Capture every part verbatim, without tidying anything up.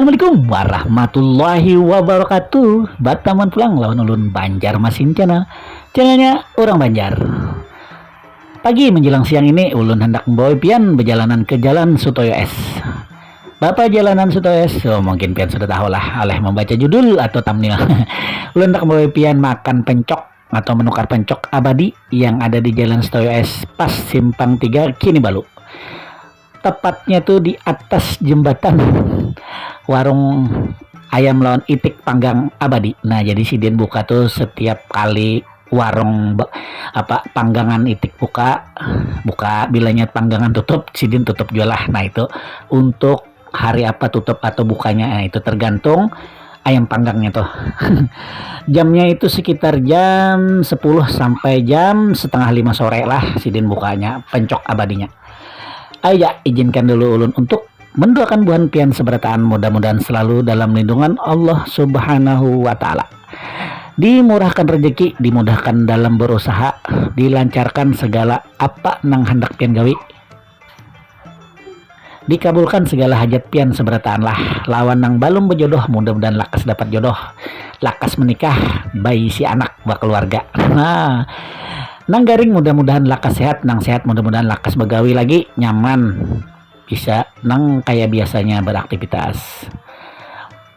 Assalamualaikum warahmatullahi wabarakatuh. Bataman pulang lawan ulun Banjar Masin Channel. Channelnya orang Banjar. Pagi menjelang siang ini ulun hendak membawa pian berjalanan ke Jalan Sutoyo S. Bapa jalanan Sutoyo S, oh, mungkin pian sudah tahu lah oleh membaca judul atau thumbnail. Ulun hendak membawa pian makan pencok atau menukar pencok abadi yang ada di Jalan Sutoyo S pas simpang tiga Kinibalu. Tepatnya tuh di atas jembatan warung ayam lawan itik panggang abadi. Nah, jadi sidin buka tuh setiap kali warung apa panggangan itik buka, buka, bilanya panggangan tutup, sidin tutup jualah. Nah, itu untuk hari apa tutup atau bukanya, nah, itu tergantung ayam panggangnya tuh. Jamnya itu sekitar jam sepuluh sampai jam setengah lima sore lah sidin bukanya pencok abadinya. Ayo ya, izinkan dulu ulun untuk mendoakan buhan pian seberataan, mudah-mudahan selalu dalam lindungan Allah Subhanahu wa Ta'ala. Dimurahkan rezeki, dimudahkan dalam berusaha, dilancarkan segala apa nang hendak pian gawi. Dikabulkan segala hajat pian seberataan lah. Lawan nang balum bejodoh, mudah-mudahan lakas dapat jodoh, lakas menikah, baisi anak, bakeluarga. Nah, nang garing mudah-mudahan lakas sehat, nang sehat mudah-mudahan lakas begawi lagi nyaman, bisa nang kaya biasanya beraktivitas.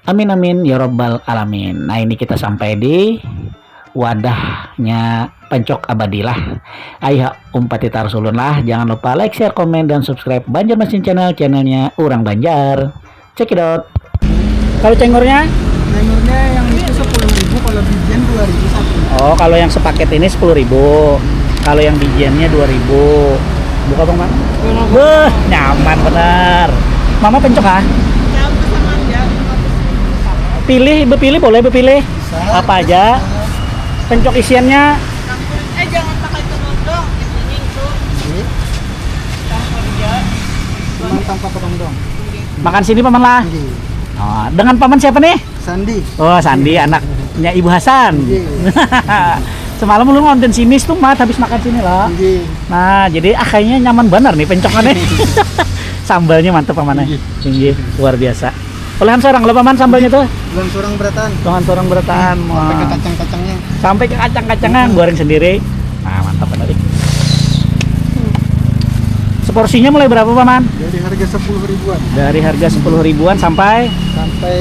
Amin amin ya robbal alamin. Nah, ini kita sampai di wadahnya pencok abadi lah. Ayo umpati tarus ulun lah. Jangan lupa like, share, komen, dan subscribe Banjar Masin Channel, channelnya orang Banjar. Check it out. Kalau cengurnya? Cengurnya yang itu sepuluh ribu, kalau bijian dua ribu satu. Oh, kalau yang sepaket ini sepuluh ribu. Kalau yang bijiannya dua ribu. Buka bang, Mak. Beuh, nyaman benar. Mama pencok ah? Pilih, bepilih boleh bepilih. Apa aja? Pencok isiannya? Eh, jangan pakai telur dong. Ini itu. Cuma tanpa telur dong. Makan sini paman lah. Oh, dengan paman siapa nih? Sandi. Oh, Sandi anaknya Ibu Hasan. Semalam lu ngonten simis tuh, Mat, habis makan sini lah. Nah, jadi ah kayaknya nyaman benar nih pencokannya. Sambalnya mantep paman. Tinggi, luar biasa. Olahan seorang lo paman sambalnya tuh? Bukan seorang berataan. Bukan seorang berataan. Sampai ke kacang-kacangnya. Sampai ke kacang-kacangnya, goreng sendiri. Nah, mantap benar nih. Seporsinya mulai berapa, Paman? Dari harga sepuluh ribuan. Dari harga sepuluh ribuan sampai? Sampai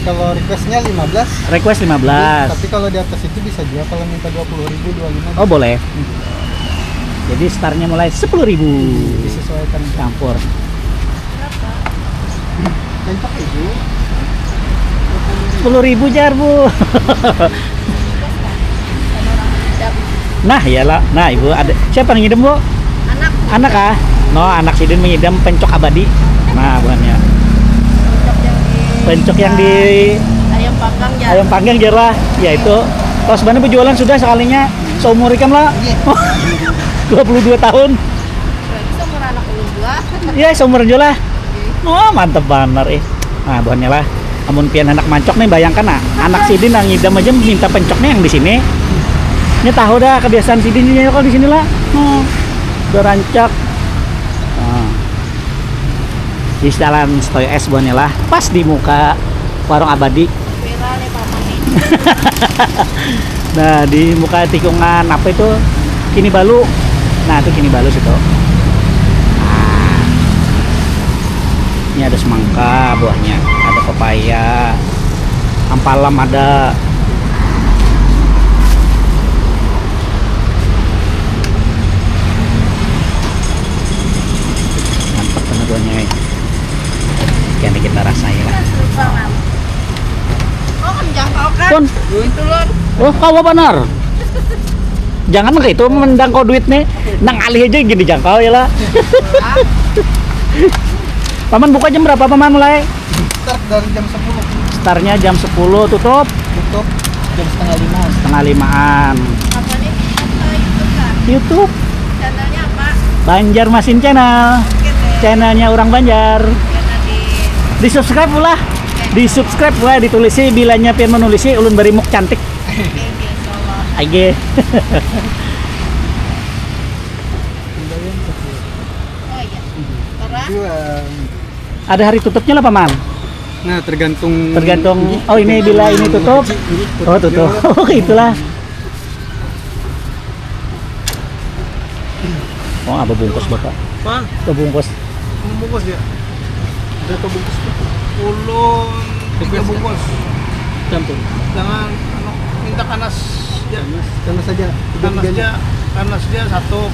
kalau requestnya lima belas. Request lima belas. Tapi kalau di atas itu bisa juga kalau minta dua puluh ribu, dua puluh lima. Oh, boleh. Hmm. Jadi startnya mulai sepuluh ribu. Disesuaikan. Campur. Berapa? Cocok, Ibu. Sepuluh ribu jar, Bu. Nah, iyalah. Nah, Ibu ada siapa yang ngidem, Bu? Anak. Anak ah? No, anak sidin mengidem pencok abadi. Nah, buhannya. Pencok yang di ayam panggang ya. Ayam panggang jar lah. Ya itu. Kalau sebenarnya berjualan sudah sekalinya seumur ikam lah. Iya. Dua puluh dua tahun. Berarti seumur anak ulun juga. Iya, seumur juga lah. Wah, mantep banar eh. Nah, buhannya lah. Amun pian anak mancok nih, bayangkan nah, anak sidin nang ngidam aja minta pencoknya yang di sini. Ini tahu dah kebiasaan sidin juga kalau di sini lah. Hmm. Udah rancak. Nah. Di jalan Stoy S buhannya lah, pas di muka warung abadi. Viral ya, Paman, nih. Nah, di muka tikungan apa itu? Kini Balu. Nah, itu Kini Balu situ. Nah. Ini ada semangka buahnya, ada pepaya, ampalam ada. Mantap benar buahnya, eh. Yang kita rasai lah. Kau kan jangkau kan? Pun. Itu lon. Oh, kawa banar. Jangan kayak itu mendangkau duit nih. Nang alih aja gini jangkau ya lah. Paman buka jam berapa, Paman, mulai? Start dari jam sepuluh. Startnya jam sepuluh, tutup? Tutup jam setengah lima. Setengah limaan. Apa nih? Apa YouTube kan? YouTube. Channelnya apa? Banjar Masin Channel. Oke deh. Channelnya orang Banjar. Oke, nanti. Di subscribe lah. Oke. Di subscribe lah, ditulisi bilanya pian menulisi ulun barimuk cantik. Oke, oke, insya Allah. Oke. Oh iya. Terang. Ada hari tutupnya lah, Paman? Nah, tergantung. Tergantung. Nggih, oh, ini tergantung bila ini tutup. Nggih, oh, tutup. Itulah. Wah, apa bungkus, Bapak? Apa? Apa bungkus? Bungkus ya? Berapa bungkus tuh? Ulun tiga bungkus. Campur. Jangan, anu, minta kanas ya. Kanas, kanas saja. Kanas aja, kanas aja satu.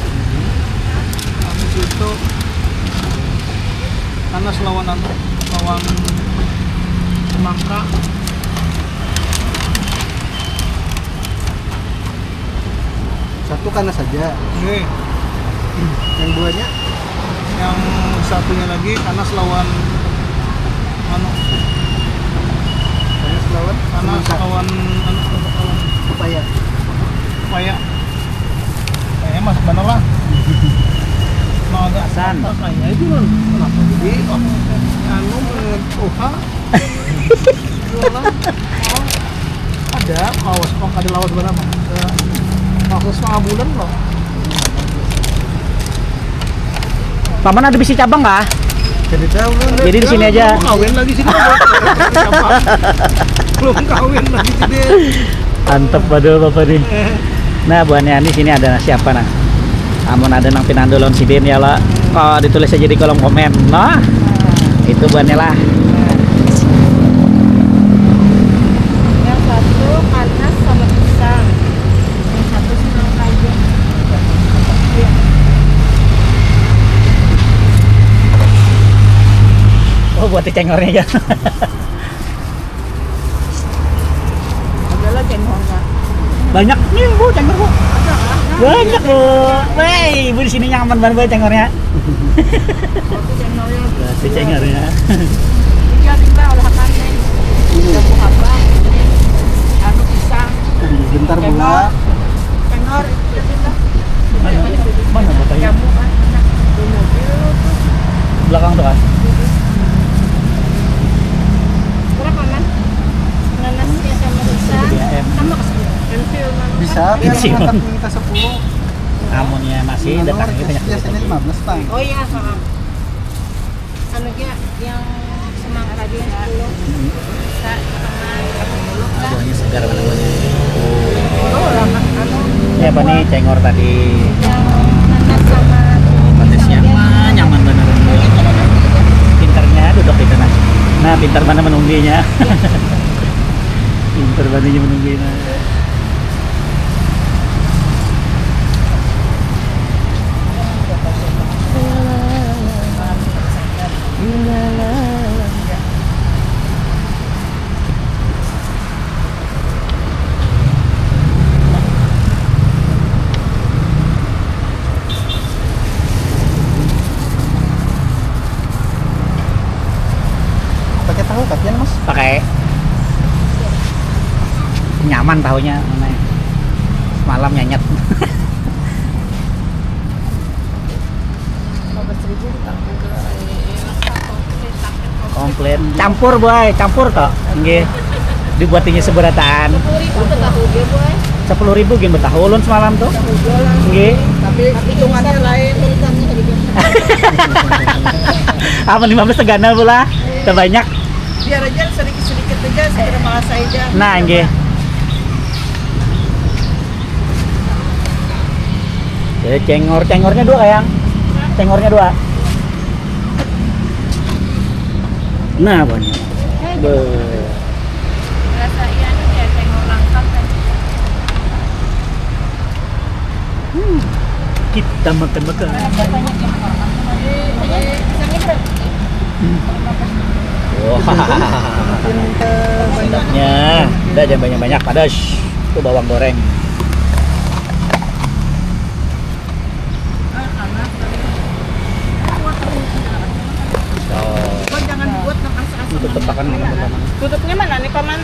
Habis itu kanas lawan, anu, lawan semangka. Satu kanas saja. Oke. Yang duanya? Yang satunya lagi kanas lawan, anu. Kanas lawan? Kanas semangka. Lawan, anu, lawan pepaya. Pepaya. Pepaya masuk banar lah. Mau agak santai itu lah. Kenapa jadi, anu, oha? Ada lawas, kok ada lawas berapa? Lawas setengah bulan loh. Paman ada bisi cabang kah? Jadi tahu kan. Jadi di sini aja. Belum kawin lagi sini. Belum kawin lagi sini. Antep padahal bapak nih. Nah, buahnya di sini ada nasi apa nah? Amun ada nang pinandu lawan sidin ya lo, kok ditulis aja di kolom komen. Nah, itu buahnya lah. Yang satu kanas sama pisang. Yang satu semangka aja. Iya. Oh, buat cengornya ya. Adalah cengornya. Banyak nih, Bu, cengor, Bu. Ada, ah. Banyak, Bu. Weh, Ibu di sini nyaman banget, Bu, cengornya. Roti cengornya. Roti cengornya. Iya, Bimba, olahan nih. Iya. Ada buah apa? Anu, pisang. Bentar, Bu. Cengor. Cengor, iya, Bimba. Mana? Mana bapaknya? Jamu, kan, enak. Di mobil tuh. Belakang tuh, kan? Berapa, Man? Nanasnya sama pisang. Iya, em. Sama kasih. Enfield, Man. Bisa, biar Enfield. Angkat minta sepuluh. Amunnya masih datang lagi banyak. Biasanya lima belas, Bang. Oh iya, heeh. Anu aja, yang semangka aja yang sepuluh. Hmm. Bisa, sama sepuluh lah. Buahnya segar mana buahnya? Sepuluh lah, Mas. Anu, ini apa nih, cengor tadi? Yang nanas sama pisang. Manisnya, wah, nyaman banar. Pintarnya duduk di tengah. Nah, pintar mana menunggunya. Pintar banarnya menunggunya. Pakai tahu kapian, Mas? Pakai. Nyaman tahunya, mana ya? Semalam nyanyet. Komplit. Campur, boy, campur toh. Nggih. Dibuatinya seberataan. Sepuluh ribu betahu dia, boy. Sepuluh ribu gin betahu ulun semalam tuh. Nggih. Tapi hitungannya lain. Apa lima belas seganal pula? Terbanyak. Biar aja sedikit-sedikit aja, segera malas aja. Nah, nggih. Jadi cengor, cengornya dua, Kayang. Cengornya dua. Nah, buahnya. Be. Rasa iya nih ya, cengor langka kan. Hmm. Kita makan-makan. Wah. Banyaknya, udah jangan banyak-banyak, padas. Itu bawang goreng. Oh. Jangan dibuat nang asa-asa. Tutupnya mana nih, Paman?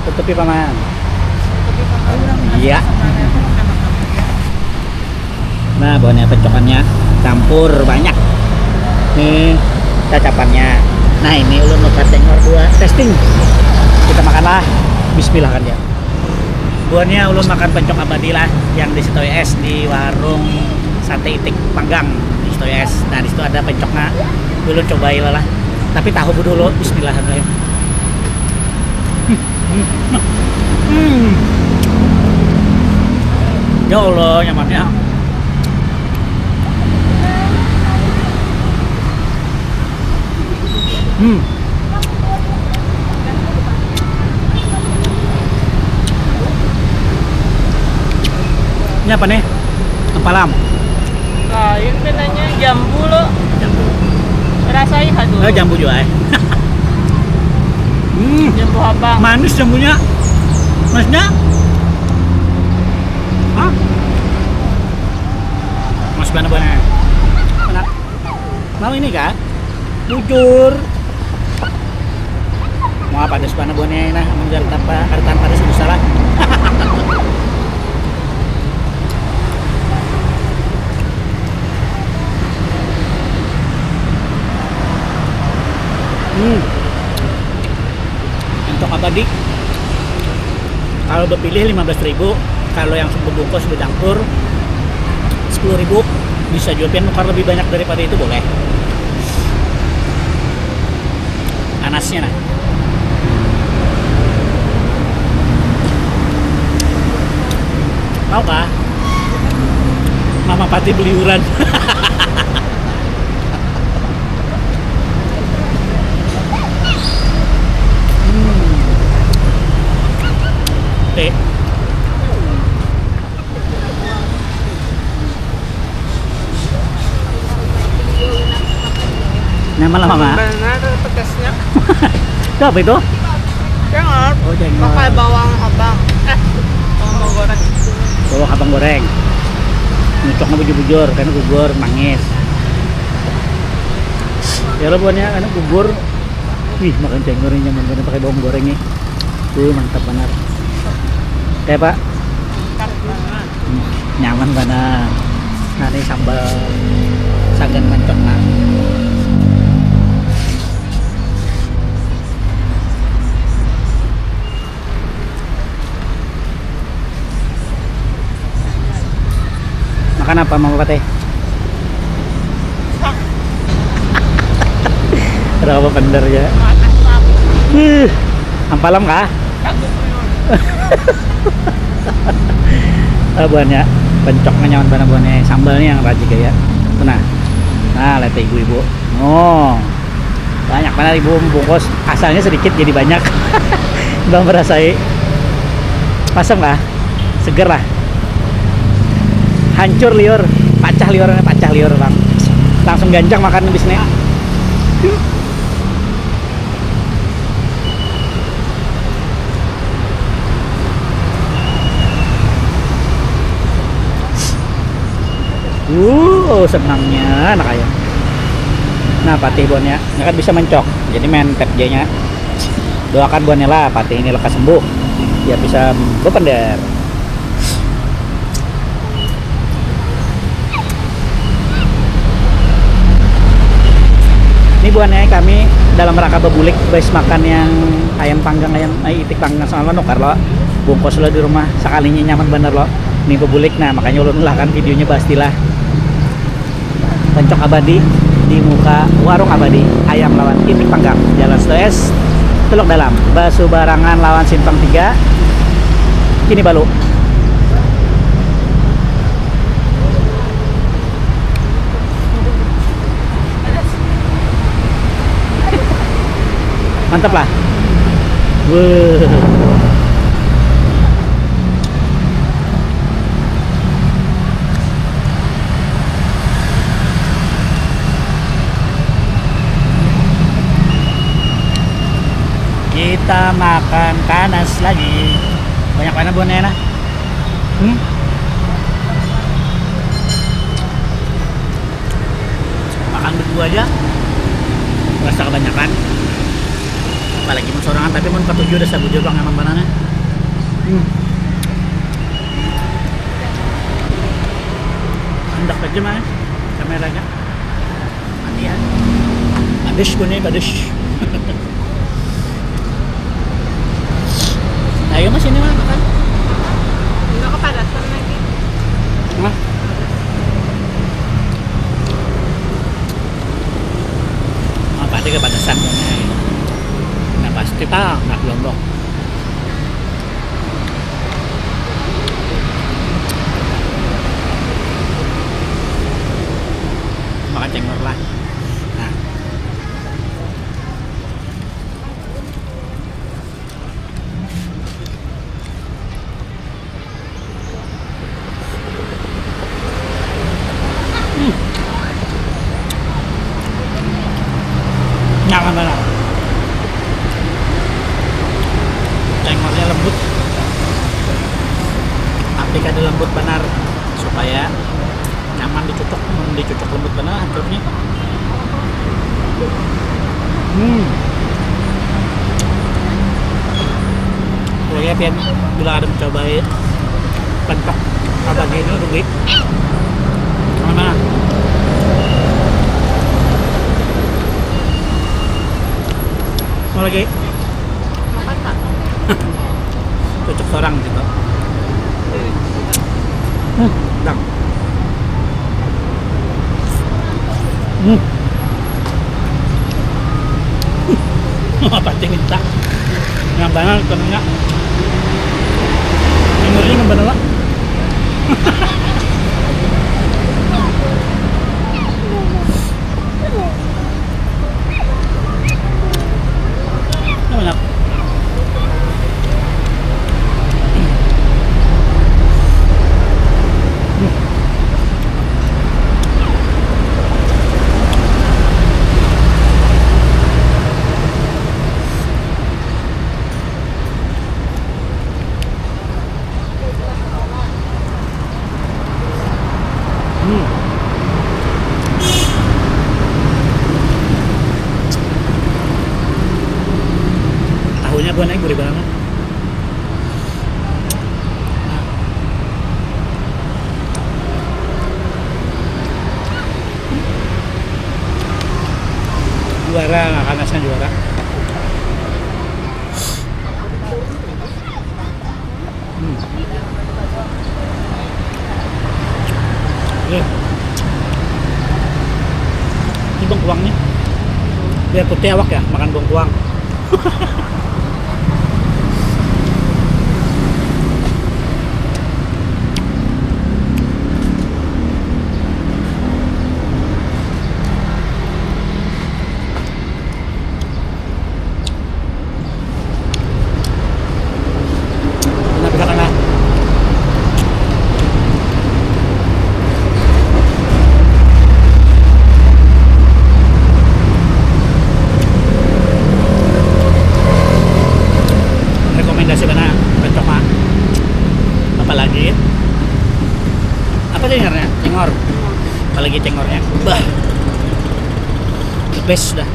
Tutupi, Paman. Iya. Nah, buahnya pencokannya campur banyak. Nih, cacapannya. Nah, ini ulun nukar cengor dua. Testing. Kita makanlah. Bismillah kan ya. Buahnya ulun makan pencok abadi lah, yang di Sitoy S, di warung sate itik panggang di Sitoy S. Nah, di situ ada pencoknya. Ulun cobai lah. Tapi tahu dulu. Bismillahirrahmanirrahim. Hmm. Ya Allah, nyamannya. Hmm. Ini apa nih? Empalam. Lain pinanya jambu lo. Jambu. Rasai hadu. Oh, jambu juga eh. Hmm. Jambu habang. Manis jambunya. Manisnya? Hah? Mas mana mana? Enak. Mau ini kah? Bujur. Mau apa ada sepana bonnya nah? Menjar tanpa ada tanpa ada susah lah. Hmm. Untuk abadi, kalau bepilih lima belas ribu, kalau yang sebungkus becampur sepuluh ribu, bisa juga pian nukar lebih banyak daripada itu boleh. Panasnya nah. Mau kah? Mama pati beliuran. Hmm. Teh. Nyaman lah mama. Benar pedasnya. Itu apa itu? Cengol. Oh, cengol. Pakai bawang habang. Eh, bawang goreng. Bawang habang goreng. Nyucuknya bujur-bujur karena gugur manis. Ya lo buahnya karena gugur. Wih, makan cengol ini nyaman banget pakai bawang goreng nih. Tuh mantap benar. Kayak pak. Hmm, nyaman banar. Nah, ini sambal sagan mancok nah. Makan apa mau pateh? Ada apa bener ya? Huh, ampalam kah? Ah, buahnya pencoknya nyaman banget buahnya sambalnya yang rajin ya. Nah, nah lihat ibu-ibu. Oh, banyak banget ibu membungkus. Asalnya sedikit jadi banyak. Bang merasai. Masam kah? Seger lah. Hancur liur, pacah liurnya pacah liur bang. Langsung gancang makan bisnya. Wow, senangnya anak ayam. Nah, patih buahnya, ya kan bisa mencok. Jadi main tap J-nya. Doakan buahnya lah, patih ini lekas sembuh. Biar bisa berpender. Ini buahnya kami dalam rangka bebulik, guys, makan yang ayam panggang, ayam, eh, itik panggang sama lo nukar lo. Bungkus lo di rumah, sekalinya nyaman bener lo. Ini bebulik, nah makanya ulun lah kan videonya pastilah. Pencok abadi di muka warung abadi ayam lawan itik panggang, Jalan Stres, Teluk Dalam, basubarangan lawan Simpang Tiga. Kini balu. Mantap lah. Wuh. Kita makan kanas lagi. Banyak mana bonena? Hmm? Makan berdua aja rasa kebanyakan. Apalagi mun sorangan, tapi mun katuju rasa bujur bang nyaman banana. Hmm. Handak aja mas kameranya. Mati ya. Pedes gue nih, pedes. Ayo mas ini mah makan. Enggak kepanasan lagi. Nah. Apa ada kepanasan gue nih? Nah pasti tah, nak lombok. Timur lah. Nah. Hmm. Nyaman banget. Cengolnya lembut, tapi kada lembut benar, supaya nyaman dicucuk. Mun dicucuk lembut banar hancurnya. Hmm. Pokoknya pian bila kada mencobai pancok abadi ini rugi. Mana? Mau lagi? Cocok seorang gitu. Hmm, dang. Hmm. Apa sih minta? Yang banget kenanya. Ini ngeri bener lah. Enak. Hmm. Tahunya buahnya gurih banget. Juara, panasnya juara. Hmm. Oke. Ini bengkuang nih. Biar putih awak ya, makan bengkuang. Nah, bisa kena. Rekomendasi mana? Cocok, Mak. Apalagi apa sih ngarannya? Cengor. Apalagi cengornya. Bah. The best dah.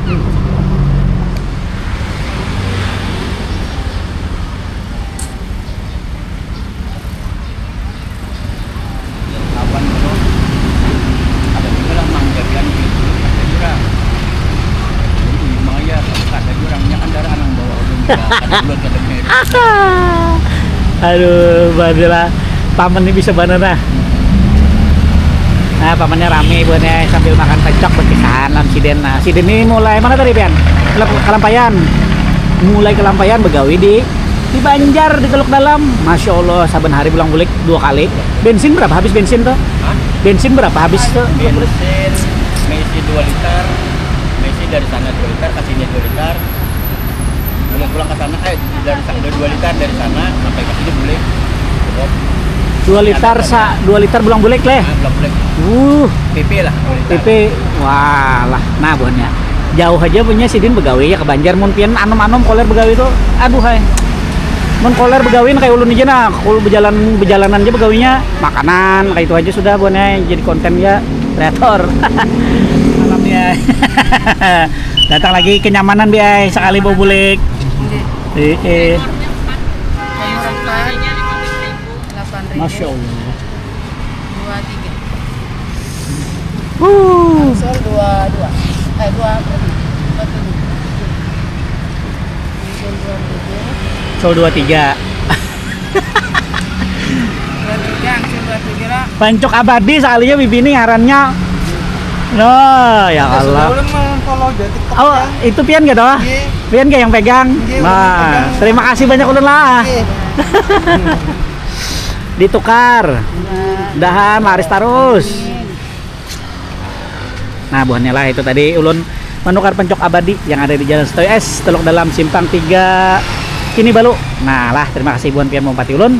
Hmm. Kawan tu ada juga lah mang jabian di, di jurang. Jadi mang ya, kada jurangnya kan darah nang bawa ulun juga. Kada bulan kada mirip. Aduh, Badila. Paman ni bisa banar nah. Nah, pamannya rame buhannya sambil makan pecok berkisahan lawan sidin. Nah, sidin ni mulai mana tadi, Pian? Kelap-, Kalampayan. Mulai Kalampayan begawi di, di Banjar, di Teluk Dalam. Masya Allah, saban hari pulang bulik dua kali. Bensin berapa habis bensin tuh? Hah? Bensin berapa habis tuh? Bensin mengisi dua liter, mengisi dari sana dua liter, ke sini dua liter. Boleh pulang ke sana, eh, dari sa-, dari dua liter dari sana sampai ke sini boleh. Cukup. Dua liter sa-, dua liter pulang bulik leh. Ah, pulang bulik. Uh, P P lah, dua liter. P P, wah lah, nah buhannya. Jauh aja punya sidin begawi ya ke Banjar, mun pian anom-anom koler begawi tuh, aduh hai. Mun koler begawi kayak ulun aja nah, kul bejalan, bejalanan aja begawinya, makanan, kayak itu aja sudah buhannya, jadi konten ya, kreator. Alam ya. Datang lagi kenyamanan, Bi, ai, sekali bau bulik. Nggih. Eh, eh. Nomor empat, delapan ribu. Masya Allah. Dua tiga. Uh. Sol dua dua. Eh, dua apa nih? Dua tujuh. Sol dua tujuh. Sol dua tiga. Dua tiga, langsung dua tiga lah. Pancok abadi sekalinya bibi ini ngarannya. Nah, ya Allah. Ulun mau follow aja TikTok. Oh, ya. Itu pian gitu? Iya. Pian kayak yang pegang. Iya, nah, pegang. Terima kasih banyak ulun lah. Iya. Ditukar. Nah. Mudahan laris tarus. Nah, buhannya lah itu tadi ulun menukar pencok abadi yang ada di Jalan Setoy S, Teluk Dalam, Simpang tiga, Kinabalu. Nah lah, terima kasih buhan pian meumpati ulun.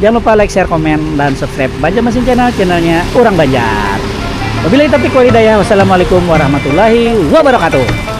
Jangan lupa like, share, komen, dan subscribe Banjarmasin Channel, channelnya Urang Banjar. Wabillahi taufiq wal hidayah. Wassalamualaikum warahmatullahi wabarakatuh.